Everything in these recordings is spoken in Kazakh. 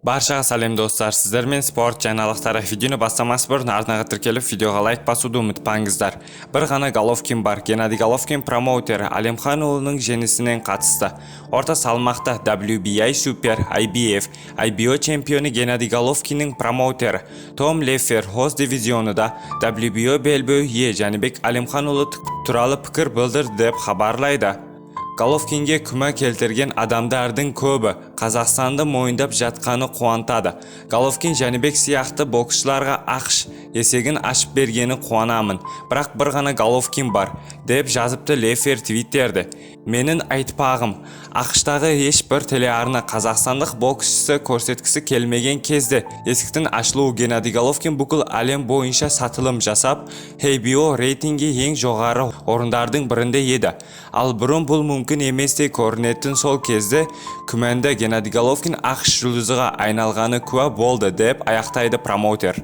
Баршаға сәлем, достар! Сіздермен спорт жаңалықтары. Видеоны бастамас бұрын арнаға тіркеліп, видеоға лайк басуды ұмытпаңыздар. Бір ғана Головкин бар. Геннадий Головкин промоутері Әлемханұлының жеңісінен қатысты. Орта салмақта WBA Super, IBF, IBO чемпионы Геннадий Головкиннің промоутері Том Леффер өз дивизионында WBO белбеу ие Жәнібек Әлемханұлы туралы пікір білдірді деп хабарлайды. Головкинге күмә келтірген адамдардың көбі Қазақстанды мойындап жатқаны қуантады. Головкин, Жәнібек сияқты боксшыларға АҚШ есігін ашып бергені қуанамын. Бірақ бір ғана Головкин бар, деп жазыпты Леффер Твиттерде. Менің айтпағым, АҚШ-тағы ешбір телеарна қазақстандық боксшысы көрсеткісі келмеген кезде есіктің ашылуы. Геннадий Головкин бүкіл әлем бойынша сатылым жасап, HBO рейтингі ең жоғары орындардың бірінде еді. Ал бұрын бұл мүмкін еместей көрінетін сол кезде күмәнді Геннадий Головкин АҚШ жұлдызыға айналғаны куә болды, деп аяқтайды промоутер.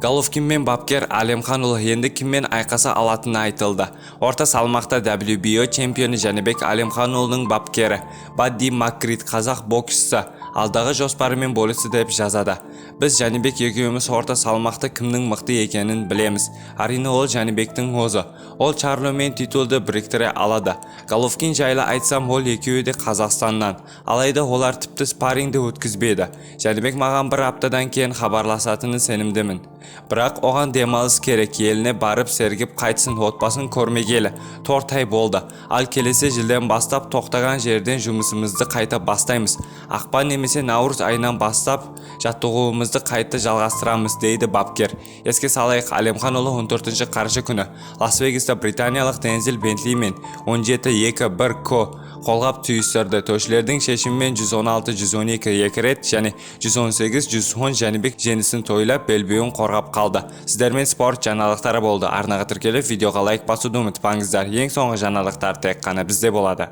Головкин мен бапкер Әлемханұлы енді кіммен айқаса алатыны айтылды. Орта салмақта WBO чемпионы Жәнібек Әлемханұлының бапкері Бадди Маккрид қазақ боксшысы алдағы жоспарымен бөлісті деп жазады. Біз Жәнібек екеуміз орта салмақта кімнің мықты екенін білеміз. Әрине, ол Жәнібектің өзі. Ол Чарломен титулды біріктіре алады. Головкин жайлы айтсам, ол екеуі де Қазақстаннан. Алайда олар тіпті спаррингді өткізбеді. Жәнібек маған бір аптадан кейін хабарласатыны сенімдімін. Бірақ оған демалыс керек, еліне барып сергіп қайтсын, отбасын көрмегелі 4 ай болды. Ал келесі жылдан бастап тоқтаған жерден жұмысымызды қайта бастаймыз. Ақпан немесе наурыз айынан бастап жаттығуымызды қайта жалғастырамыз, дейді бапкер. Еске салайық, Әлемханұлы 14 қараша күні Лас-Вегаста британиялық Дензел Бентлимен 17-2-1 ко қолғап түйістірді. Төрешілердің шешімімен 116-112 екі рет және 118-110 Жәнібек жеңісін тойлап, белбеуін қорғап қалды. Сіздермен спорт жаңалықтары болды. Арнаға тіркеліп, видеоға лайк басуды ұмытпаңыздар. Ең соңғы жаңалықтар тек қана бізде болады.